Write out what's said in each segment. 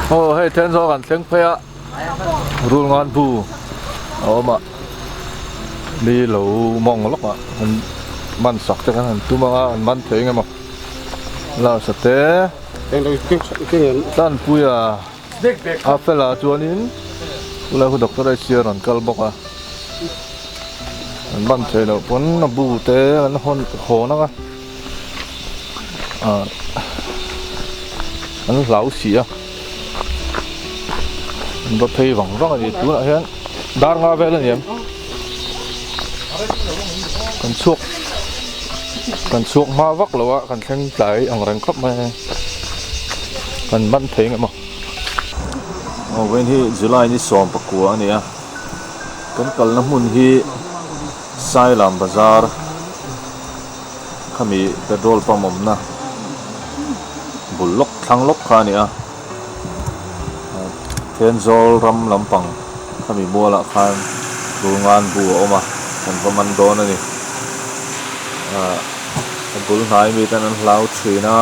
Aw hei then zawk an thleng phei a rul ngan bu a awm a mi lo mawng lawk ah an man sak te khan an tum ang a an man thei eng emaw last a te Tanpuia a fela chuanin chulai khu doctor a siar an kal bawk a an man theih loh pawn a bu te an hawn hawn ang a. ah an hlau si a an va phei vang vang a ni tunah hian dar nga vel a ni em kan chhuak kan chhuak hma vak lo a kan thleng tlai ang reng khawp mai a kan man thei ngem aw aw vawiin hi July ni 19 a ni a kan kalna hmun hi Sailam bazar. Khami petrol pump awmna bul lawk thlang lawk kha a ni a Thenzawl ram lampang khami mualah khan rulngan bu a awm a kan va man dawn a ni ah a bul hnai mi ten an hlau thin a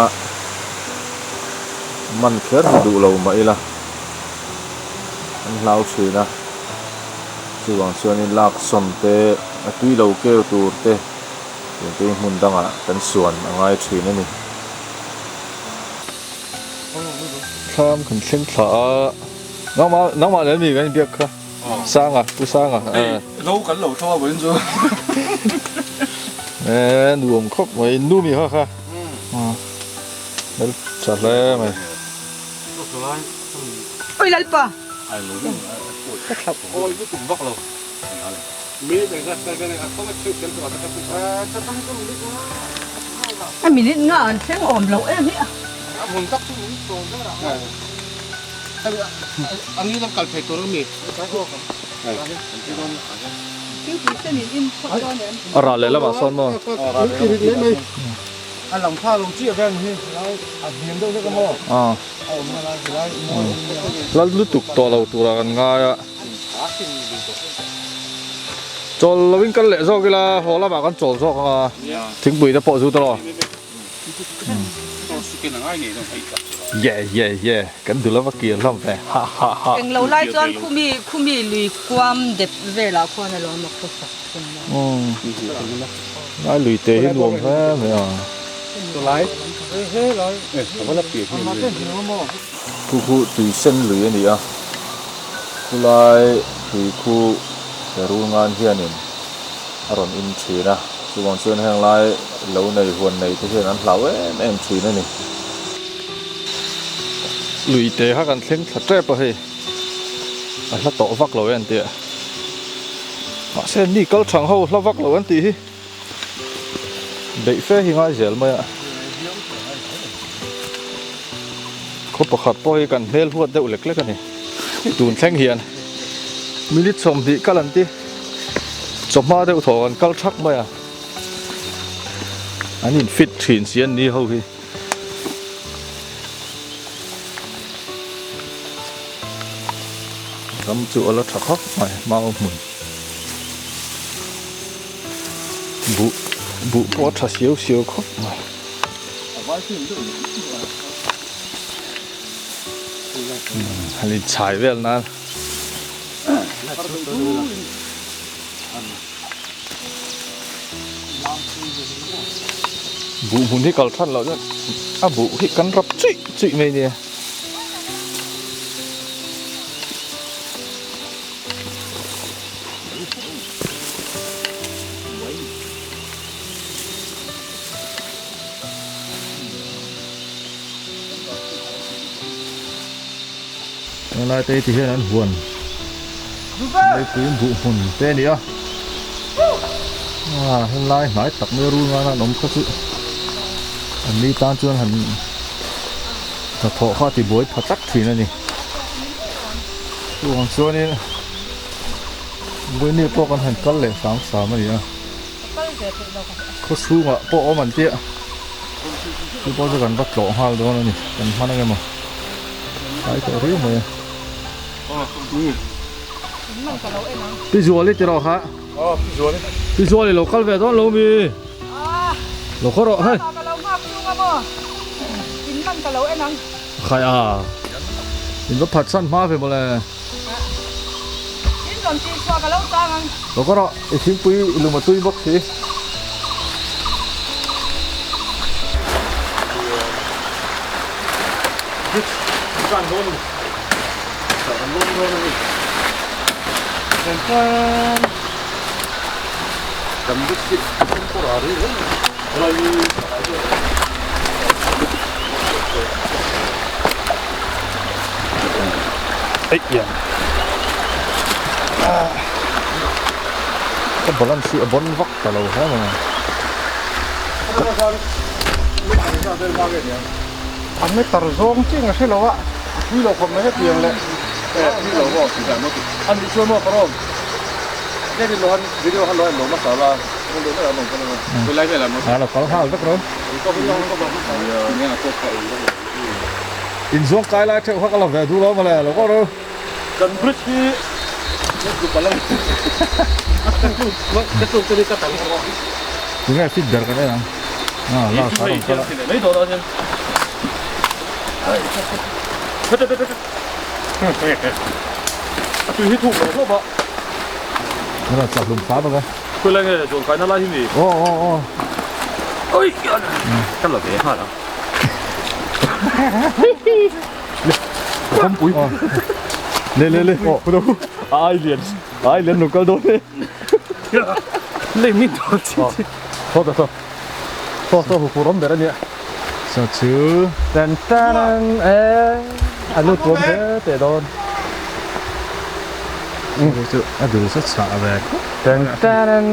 man kher hi duh lo mah ila an hlau thin a chuvang chuanin lak sawn te a tui lo keu tur te. Tute hmun dangah kan suan a ngai thin a ni. Thlam kan thleng thla a, nangmah nangmah leh mi kan inbiak kha Sanga Pu Sanga Hei lo kan lo tho a vawiin chu. E nuam khawp mai nu mi kha kha hmel tha hle mai. Oi Lalpa. Ka thlap awi lutuk vak lo. A minute nga an thleng awm loh em hi a. A ral leh lamah sawn maw? Lal lutuk tawh lo turah kan ngai a. Chawl lovin kal leh zawk ila haw lamah kan chawl zawk ang a, thingpui te pawh zu ta lo. Ye ye ye kan dul ava kir hlawm ve ha ha ha. Eng lo lai chuan khumi khumi lui kuam dep velah khuan a lawm a khawsak thung a. Lai lui te hi nuam hle mai a. Khu khu tui sen lui a ni a. Khulai tui khu he rul ngan hianin a rawn in thin a, chuvang chuan heng lai lo nei huan nei te hian an hlau em em thin a ni. Lui te kha kan thleng thla tep a hei, a hla tawh vak lo e an ti a, mahse mi kal thang ho hla vak lo an tih hi beih fe hi ngai zel mai a, khaw pakhat pawh hi kan hmel huat deuh lek lek a ni tun thleng hian minute 20 kal an ti chawhma deuh thaw kan kal thak mai a an in fit thin si an ni ho hi. Ram chu a la tha khawp mai mau hmun. Buh buh pawh a tha siau siau khawp mai. Han inchhai vel nan. Buh hmun hi kal than loh chuan a buh hi kan rap chuih chuih mai nia. Helai te hi ti hian an huan leipui buh hmun te a ni a ah helai hnai tak mai rul ngan an awm kha chu an ni tan chuan han hnathawh kha a ti buai pha tak thin a ni chuvang chuanin Vawiini pawh kan han kal leh hram hram a ni a khaw chhungah pawh awm an tia chu pawh chu kan va tlawh nghal dawn a ni kan hman ang emaw tlai tawh riau mai a Pi Zuali ti rawh kha Pi Zuali lo kal ve dawn lo mi lo khaw rawh hei khai a. In va phatsan hma ve mawle. In rawn tih chhuah ka lo chang ang. Lo ka rawh, i thingpui i lum a tui bawk si. Ka balance hi a bawn vak ta lo hle mai. A meter zawng chiang a hre lo a, a thui lo khawp mai hetiang leh thui lo maw tih dan maw tih a nih chuan maw ka rawm David Lohan video kha lo en lo hmasa la A lo kal nghal vek ro. Inzuang kai lai theuh kha ka la ve duh lo mawle lo kawh ro. Kan bridge hi Tunge fit ber kan en ang. Ah last a rawn kal a. Hela chahlum hram ang e. Khawilai nge zual kaina lai hi mi? Aw aw aw. Oi ka la ve nghal ang. Kawngpui. Le le le. Aw hudo. A ai lian. A ai lian lo kal dawn e. Lei min dawn chi chi. Thaw ta thaw. Thaw thaw hu rawm ber ania. Sa chu. Tan tan e. A lu tuam te te dawn. Chu a dul sa chhah ve khawp. Tan tan.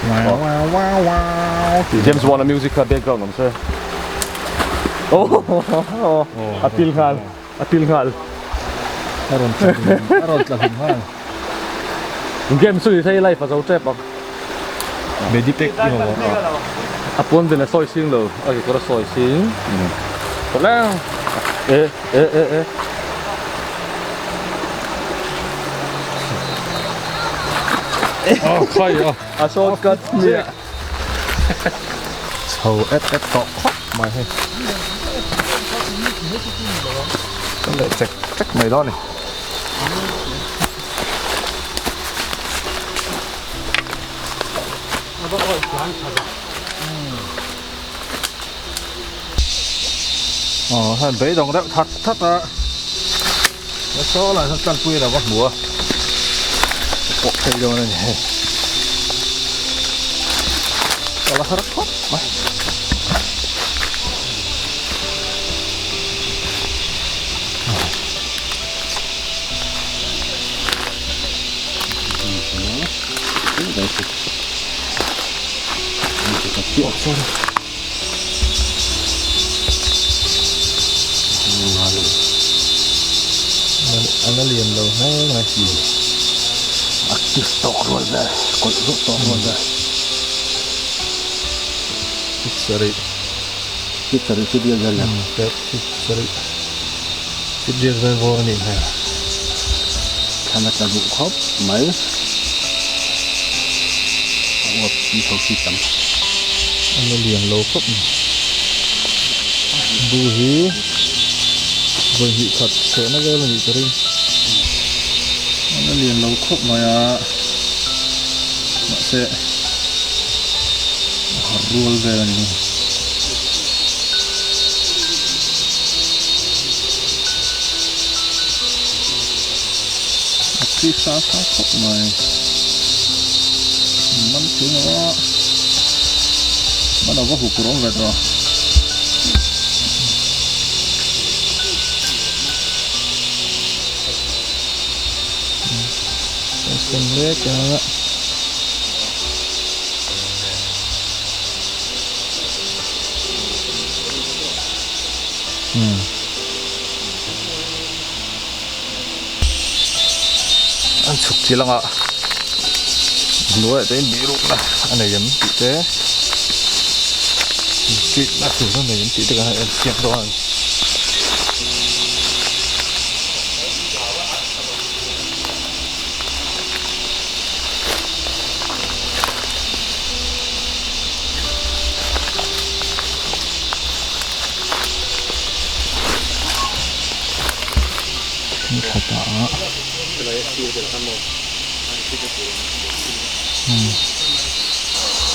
Wow wow wow wow. James Bond a music kha background awm se. Oh a pil nghal a pil nghal. A rawn tla hlum a rawn tla hlum nghal. Game chu ni thei life a zo tep ang. Meditech i mamawh a. A pawn vel a sawi sing lo a kekawr a sawi sing. Tawleng e e e e. A khai a. A shortcut hmiah. Chho et et tawh khawp mai hei. Kan leh chek chek mai dawn a ni. Aw hei beidawng deuh that that a saw lai sawn tanpui a lo va hmu a a pawh phei dawn a ni hei ka la har khawp mai. A la lian lo hle mai active tawk rual vel kawlh rup tawk rual vel fit sarih fit sarih fit riat vel lian fit sarih fit riat vel vawr a nih hmel thlan a tla duh khawp mai a uap chi tho chi tam a la lian lo khawp mai bu hi vawi hnih khat chhehna vel a nih ka ring a la lian lo khawp mai a mahse a har rual vel a ni. A thi sa sa khawp mai man thing a man a va hup rawng ve tawh a. Sen lek a. An chhuk thil anga hnuaiah te hian bihrukna a nei em tih te inchitna tur a nei em tih te kan han en chiang dawn a ni. Ni khat ah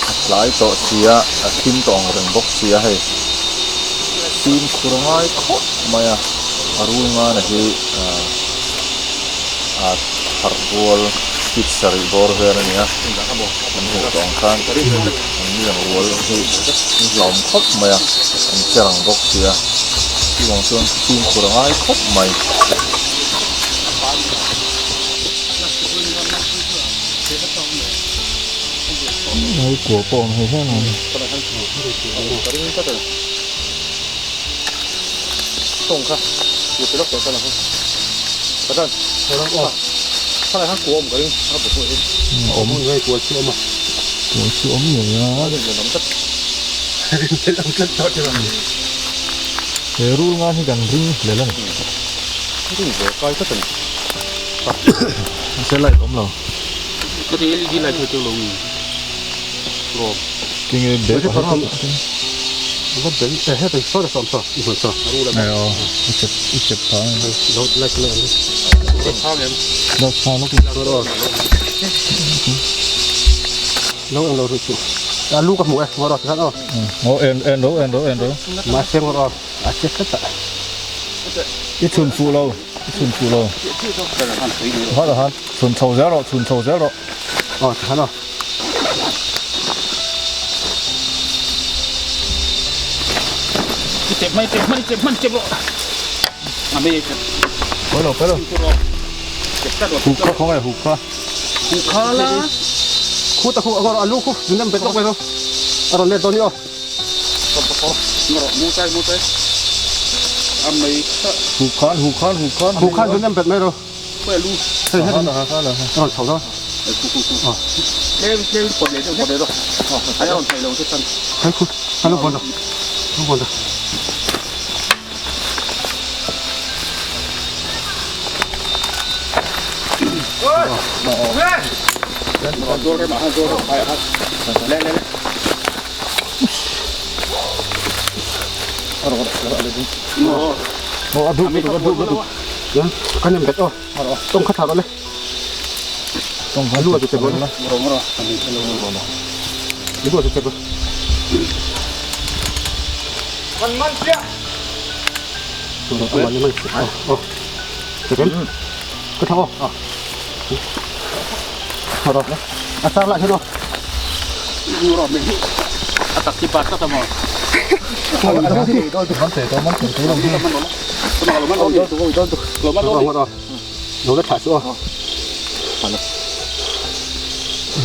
a tlai tawh sia a thim tawh ang reng bawk sia hei fimkhur a ngai khawp mai a a rul ngana hi ah ah harh rual feet sarih bawr vel a ni a kan hmuh tawh ang khan an mi ang rual hi an hlauhawm khawp mai a an che rang bawk sia chuvang chuan fimkhur a ngai khawp mai. Hei kua pawh awm thei hian a ni. Awm kua chu awm ngei a. He rul ngan hi kan ring hlel a ni. Mahse light awm lo. Tinge bag ah hian Nge aw i chep i chep phah a ni. Lo tha lawk in. Aw en en ro en ro en ro. I chhun fuh lo i chhun fuh lo. Khat ah khan chhun chho zel rawh chhun chho zel rawh. Pawi lo pawi lo. Huk kha khawngaih huk kha. Huk khan huk khan huk khan.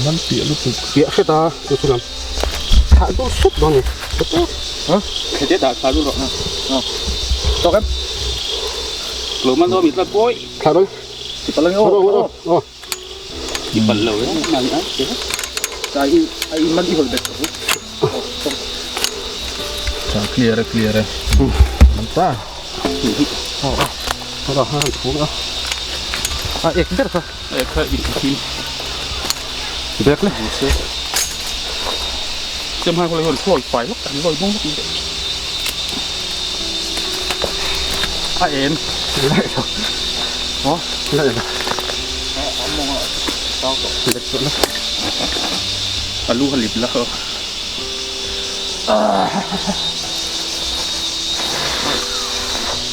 Man piah lutuk. Piah hret a chu chu lam thlah dur sup dawn ni thlah dawn Tha clear e clear e man ta a ek ber kha bek le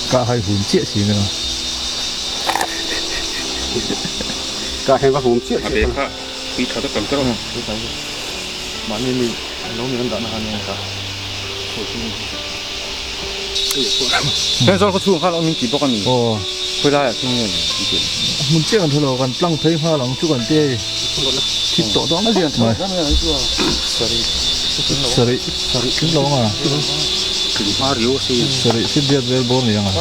Ka hai hum chiah si nia. Ka hai va hum chiah chiah. Aw. Hmun chiah kan thalo kan tlang phei nghal ang chu kan ti hei. Thip tawh dawn khawp mai. Sarih tling lo ang a. Sarih fit riat vel bawr ni ang a.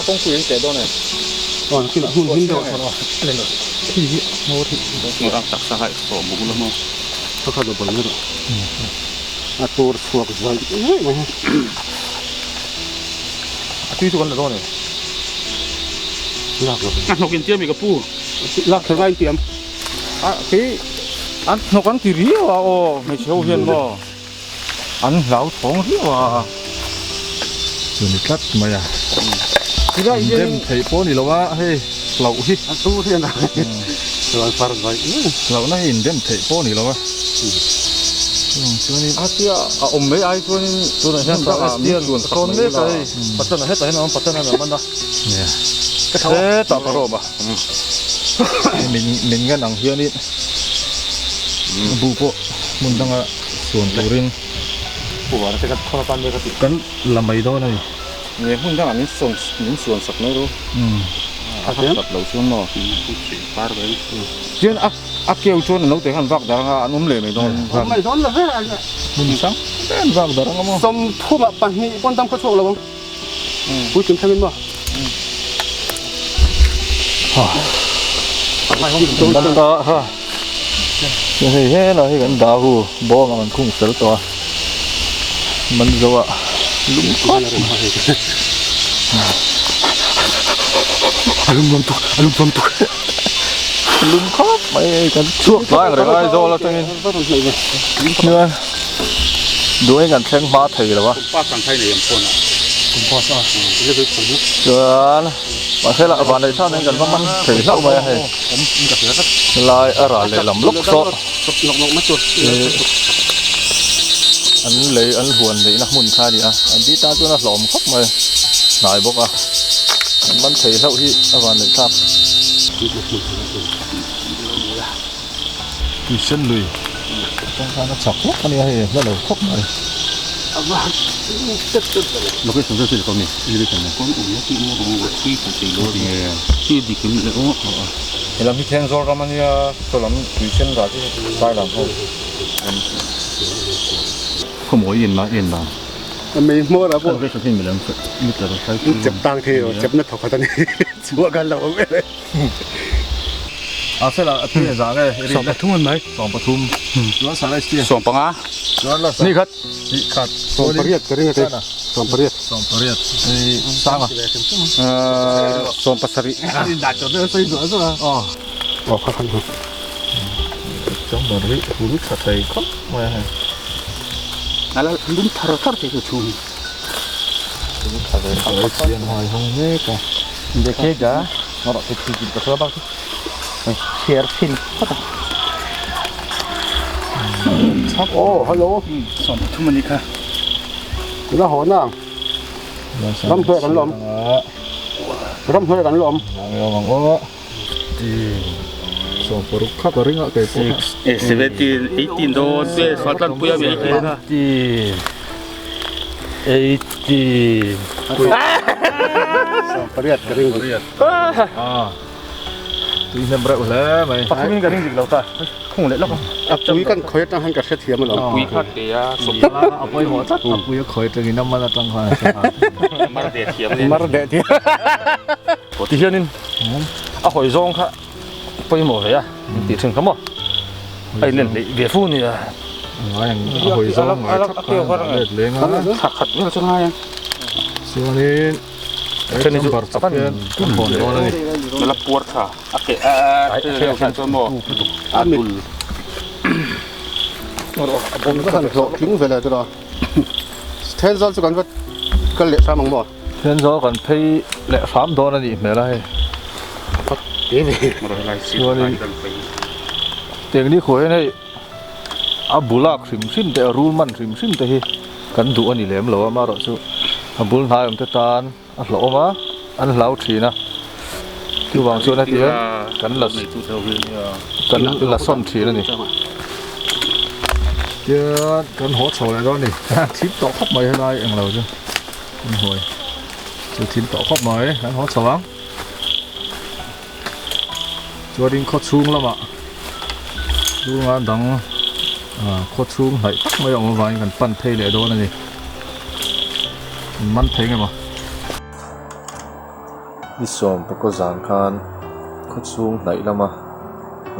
A kei an hnawk an ti riau a aw hmeichhe ho hian maw an hlauthawng riau a. Chu ni tlat mai a. Dem theih pawh ni lo a hei. Hlauh hi. A chu hian a chuan far vai. Hlauhna hi indem theih pawh a ni lo a. Chuvang chuanin. A tia a awm mai ai chuanin tunah hian sangah min chuan sak mai ila. Patana hetah hian a awm patana a man a. Hetah ka rawm a. Min min ngen ang hianin bu pawh hmun danga suan turin kan la mai dawn a ni. Nge hmun dangah min sawn min suan sak mai ru. A harsat loh chuan maw. Chuan a a keu chuan a naute khan vak dar anga an awm leh mai dawn. Awm mai dawn lo ve a nia. Hmun hrang hrang vak dar anga maw. Sawmthumah pahnih pawn dam khaw chhuak lo ang. Puitling thlengin maw. Kan ta ha. Hei helai hi kan dah hu bawng ang an khung fel tawh a. Man zo a lum khawp mai. A lum nuam tuk, a lum nuam tuk. Lum khawp mai hei kan chhuak tlai ang reng a Aizawl atangin. Chuan duhin kan thleng hma thei lo a. Chuan mahse lah vanneih thlak nen kan va man thei hlauh mai a hei. Lai a ral lehlam lawk saw. An lei an huan neihna hmun kha a ni a, an tih tan chuan a hlawm khawp mai hnai bawk a, an man thei hlauh hi a van neih thlak. Tuisen lui atang khan a chak hlawk a nia hei hla lo khawp mai. Helam hi Thenzawl ram a nia. Saw lam tui sen dah chu sai lam ho an Khawmawi en la en la. A mei hmawr ah pawh chep tang thei lo chep na thawk khat a ni chhuah kan lo awm em em. A fela a tui a za nge i rin le. 13 an mai. 13. Chuan sa rice tia. 15. Chuan la sa. Ni khat. Ni khat. 18 ka ring a te. 18. 18. Hei sanga. 17. Aw. Aw kha khan hu. Chamber hi hul tha thei khawp mai a hei. Ala lum thar thar thei chu chhung hi. Hul tha ve khawp mai chian hai hawng mek a. Dekhe ja ngawrh te thi chin ka hria bak chu. Chhiar chhin phawt a. Aw hello. 13 ani kha. La haw na. Ram hnuai kan lawm. Ram hnuai kan lawm. Ang aw. 16 kha ka ring a kei pawh kha. 17, 18 dawn te Scotland pui a mi 17, 18. 18 ka ring dik. Ah. Tui hnem reuh hle mai. Pathumin ka ring dik lo ta. Khung leh lawk ang. A pui kan khawi atang khan ka hrethiam alawm. Pui kha te a sawm. A pawimawh tlat. A pui a khawi atangin a man atang khan a hre nghal. Mar deh thiam nen. Mar deh thiam. Ti hianin a hawi zawng kha pawimawh ve a min tih thin kha maw a inlen hleih ve fu nia. Ngai ang a hawi zawng ngai thap khan a let leng a. Thla khat vel chu ngai ang. Chuanin he chamber chak hian kan hawn dawn a ni. La puar tha a ke a a chuan maw a dul. A bawm ka han hlawh tling vel a tiraw. Thenzawl chu kan va kal leh hram ang maw? Thenzawl kan phei leh hram dawn a nih hmel a hei. Chuanin tengni khuah hian hei a bulak hrim hrim te a rul man hrim hrim te hi kan duh a ni lem lo a amaherawh chu a bul hnai awm te tan a hlauhawm a an hlau thin a chuvang chuan heti hian kan la kan la sawn thin a ni tian kan haw chho leh dawn a ni thim tawh khawp mai helai englo chu kan hawi chu thim tawh khawp mai kan haw chho ang chuanin khaw chhung lamah chhunga dang ah khaw chhung hnaih tak mai a awm avangin kan pan phei leh dawn a ni. In man thei nge maw? Ni sawm pakaw zan khan khaw chhung hnaih lama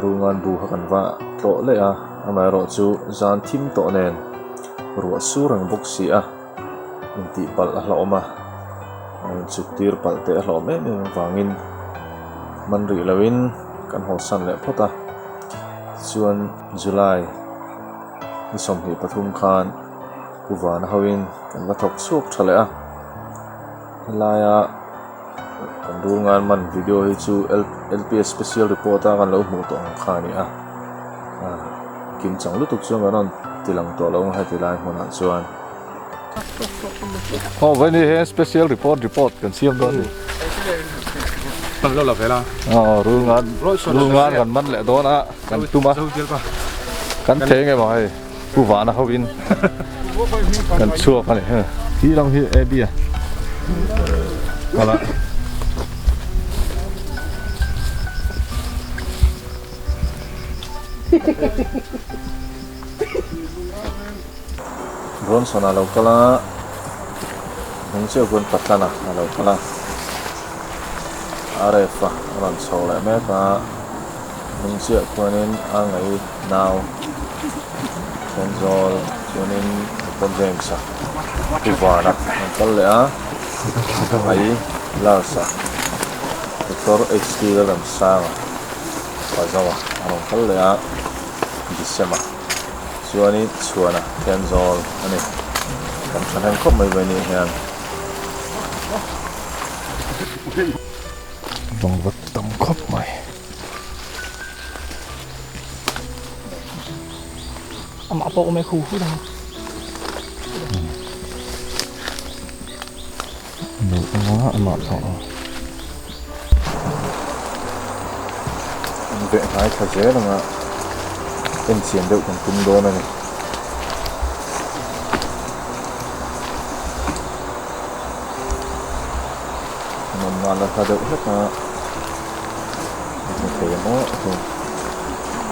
rungan bu kha kan va tlawh leh a, amaherawh chu zan thim tawh nen ruah sur ang bawk si a, intih palh a hlauhawm a, inchuk tir palh teh a hlauhawm em em avangin man rih loin kan hawsan leh phawt a, tichuan July ni 23 khan. Pu Vana hoin kan va thawk chhuak tha leh a, helaia Kan rul ngan man video hi chu LPS special report a kan lo hmuh tawh ang kha a ni a kim chang lutuk chuan kan rawn ti lang tawh lo ang heti lai hmunah chuan. Aw vawiin hi hian special report report kan siam dawn a ni. Kan lo la ve la. Aw rul ngan rul ngan kan man leh dawn a kan tum a kan thei nge maw hei. Pu Vana ho in kan chhuak a ni he. Hi lam hi AB a kal a. Bronson a lo kal a, hnung chiah khuan Patlana a lo kal a, RF a rawn chho leh mek a. Hnung chiah khuanin a ngaih nau Thenzawl chuanin Doctor James-a Pu Vana an kal leh a, Ngai Lars-a Doctor HT Lalramsanga Pazawa a rawn kal leh a, Disema chuanin Chhuana Thenzawl a ni. Kan thahnem khawp mai mai nih hian. Dawngvat tam khawp mai. Amah pawh awm e khu hu dang. Lo awm a amah pawh awm. An veh hnai thla zel ang a en chian deuh kan tum dawn a ni. An awm nan a hla deuh hlek a. Hmu thei ang aw hei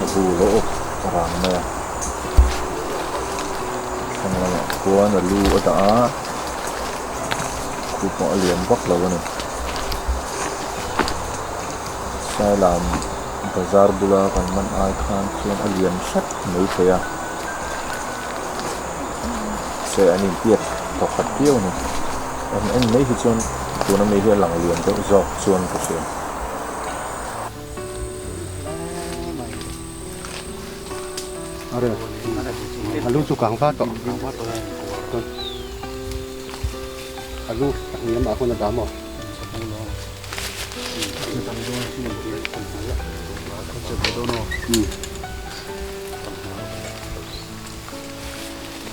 a bu lo awp rang mai a thlang lamah khuan a lu a dah a khu pawh a lian vak lo a ni sailam bazar bula kan man ai khan chuan a lian hret mai thei a se an inpiat tawkhat viau a ni en en mai hi chuan tuna mi hi a lang lian deuh zawk chuan ka hria. Are alu chu kang va tawh alu hniam ah khawn a dah maw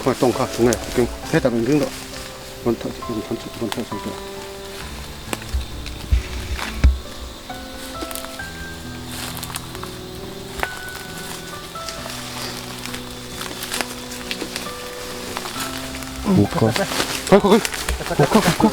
khawi tawng kha tunge keng hetah in ring rawh rawn thawh rawn thawn rawn thawh chho tawh. Khoi khoi khoi khoi khoi.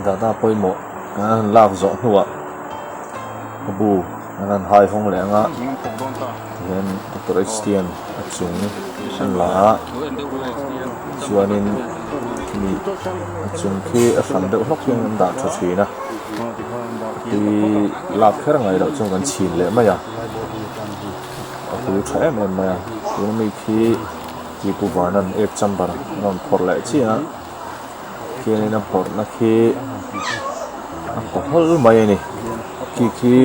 Data pawimawh an han lak zawh hnuah a bu an han hai hawng leh ang a tihian Doctor H T an a chung an la a chuanin. Khimi a chung khi a hran deuh hlawk hian kan dah tha thin a, tui lak kher ngaih loh chuan kan chhin leh mai a, a hul tha em em mai a, tuna mi khi Tipu Vanan egg chamber a rawn phawrh leh chiah a, khianin a phawrhna khi a kaw hawl mai a ni, khi khi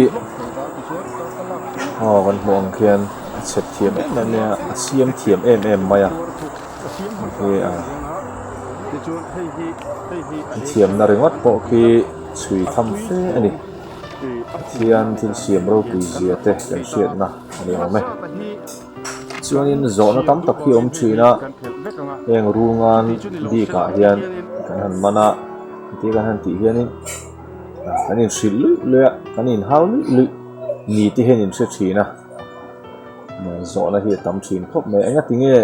aw kan hmuh ang khian a chhep thiam em em mai a, a siam thiam em em mai a. Khi a thiamna ringawt pawh khi chhui tham fe a ni Pathian thil siam ropui zia te kan hriatna a ni awm e chuanin zawhna tam tak hi a awm thin a heng rungan bikah hian kan han man a hetia kan han tih hianin kan inhrilh luih luih a kan inhau luih luih ni te hian inhre thin a zawhna hi a tam thin khawp mai engati nge.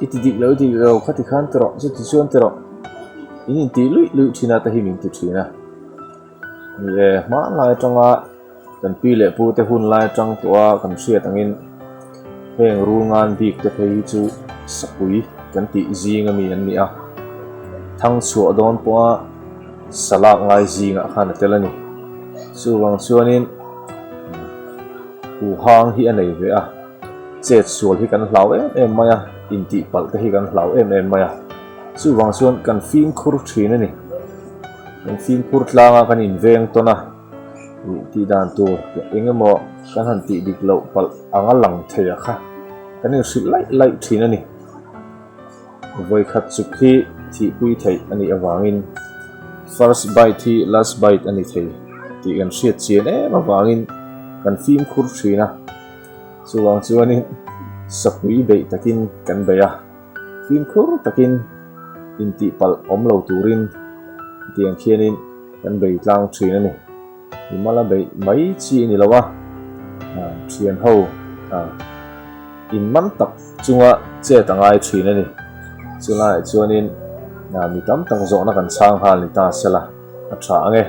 I ti dik lo, i ti dik lo, khati khan ti rawh, chuti chuan ti rawh. In intih luih luih thin a te hi min ti thin a. Ni e, hmanlai atanga kan pi leh pu te hun lai atang tawh a kan hriat angin heng rulngan bik te phei hi chu sapui kan tih zing ami an ni a. Thang chhuah dawn pawha sa lak ngai zingah khan a tel a ni. Chuvang chuanin huhang hi a nei ve a. Chet sual hi kan hlau em em mai a, intih palh te hi kan hlau em em mai a. Chuvang chuan kan fimkhur thin a ni. Kan fimkhur tlang a, kan inveng tawn a, ih tih dan tur eng emaw kan han tih dik loh palh anga lang thei a kha kan inhrilh laih laih thin a ni. Vawikhat chuk hi thihpui theih a nih avangin first bite hi last bite a ni thei tih kan hriat chian em avangin kan fimkhur thin a. Chuvang chuanin sapui beih takin kan bei a, fimkhur takin intihpalh awm lo turin tiang khianin kan bei tlang thin a ni. Mimala beih mai chi a ni lo a, thian ho inman tak chunga chet a ngai thin a ni. Chulaiah chuanin mi tam tak zawhna kan chhang nghal ni ta sela a tha ang e.